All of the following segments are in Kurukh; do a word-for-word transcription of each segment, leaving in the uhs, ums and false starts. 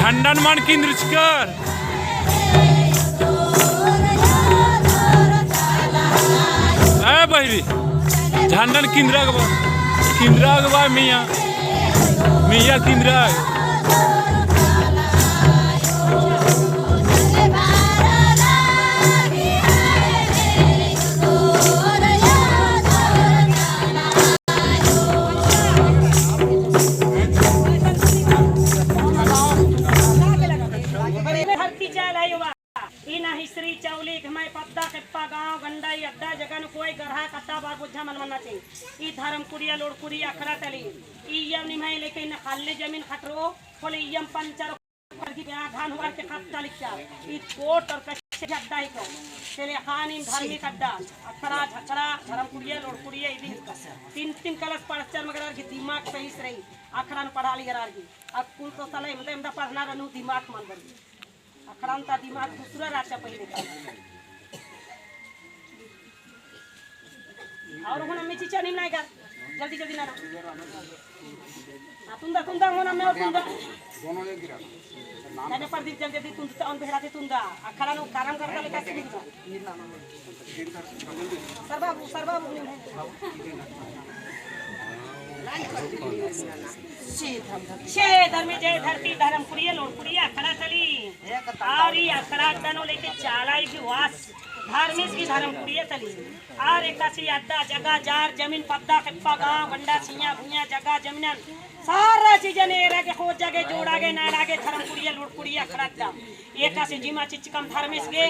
झंडन मल किंद्रिचकर। ए बहिरी, झंडन किंद्रा गे बा, किंद्रा गे बा मइय्याँ, मइय्याँ किंद्रा गे। धरती चाला आयो बा। इन्ना हिसरी चौली घमय पद्दा खेप्पा गाँव गंडा ई अड्डा जगह नू कोई गरहा कत्ता बार बोझा मल मन्ना चाही। ई धर्म कुड़िया लोड़ कुड़िया अखड़ा तली। इय्यम निम्है लेके इन्ना खाली जमीन खटरो, होले इय्यम पंचर करके ब्याह धान हुआ के खत्ता लिखा। ई कोट और कच्चे अड्डा ही को। चले खानी धार्मिक अड्डा, अखड़ा झखड़ा, धर्म कुड़िया लोड़ कुड़िया इदी। तीन तीन कलस पढ़चर मगर आर की दिमाग सही से रही। अखड़ा नू पढ़ा लिखा आर की। अब कुल तो साला इमदा इमदा पढ़ना रहनू दिमाग मल बरी। अखड़न ता दिमाग दूसरा रहचा पहिले का। और हुन अम्मी चिचा नीम नाय कर। जल्दी जल्दी ना रहो। हाँ, तुंदा, तुंदा, हुन अम्मी और तुंदा। तने प्रदीप जल्दी जल्दी तुंदा, अउन बेहरा ते तुंदा। अखड़न उ करम करता लेखा से तुंदा। सर बाबू, सर बाबू नीम है। छे धर्मे जय धरती धर्म कुड़िया लोड़ कुड़िया अखड़ा तली। और ई अखड़ा अड्डा नू लेके चाला आयो गही वास धर्मेस गही धर्म कुड़िया तली। और एकासे अड्डा जगह जार जमीन पद्दा खेप्पा गाँव गंडा सिया भुइया जगह जमीनन सारा चीजन एरा गे खोजा गे जोड़ा गे नाड़ा गे धर्म कुड़िया लोड़ कुड़िया अखड़ा अड्डा। एकासे जिमा चिच्चकम धर्मेस गे,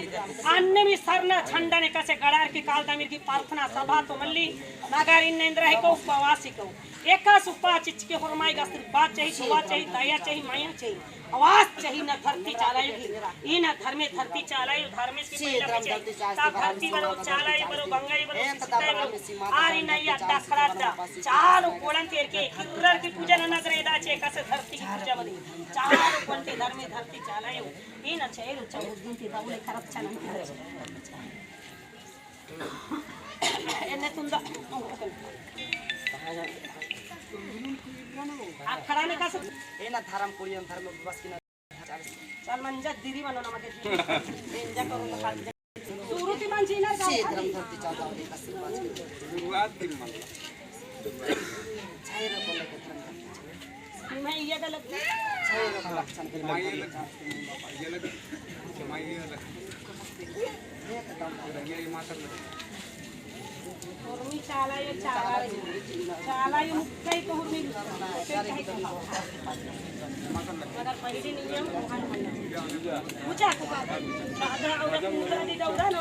अन्नेम ई सरना झंडन एकासे गड़ार की कालदम ईर गही प्रार्थना सभा तो मल्ली, मगर इन्ना एन्दरा हिको उपवास हिको। एकासे उपवास चिच्चके होरमाई गे आशीर्वाद चाही, दुआ चाही, दया चाही, माया चाही, आवाज चाही इन्ना धरती चाला आयो गही। इन्ना धर्मे धरती चाला आयो, धर्मेस गही पहिला बचाई। ता धरती बरो, चाला आयो बरो, गंगा आयो बरो, सिसता आयो बरो। आर इन्ना ई अड्डा अखड़ा अड्डा। चालो कोड़न तेर के, किर्रर की पूजा नना करे दा चे, एकासे धरती की पूजा मनी। चालो कोड़न ते धर्मे धरती चाला आयो। ई ना चेर उच्चा उर्दू ते बाबू ले खराब चलन के। एन्ने तुंदा। अखड़ा ने का सब? ए ना धर्म कुड़ियन धर्म बस की ना। चल मंजा दीदी बनो ना मके। इंजा करो ना। शुरू ती मंजी ना से धर्म धरती चलता है, बस की बात। शुरुआत दिन मन। छाई रे बोले के धर्म धरती। मैं ये गलत। छाई रे बोले, छाई रे बोले। मैं ये लग-, ये लग-, मैं ये लग-, ये मातर लग। उर्मी चाला ये चाला रे। चाला ये मुक्का ही तो उर्मी। मगर पहले नहीं है, वो मुझे आपको बात। दादा और पूरा दी दौड़ा ना।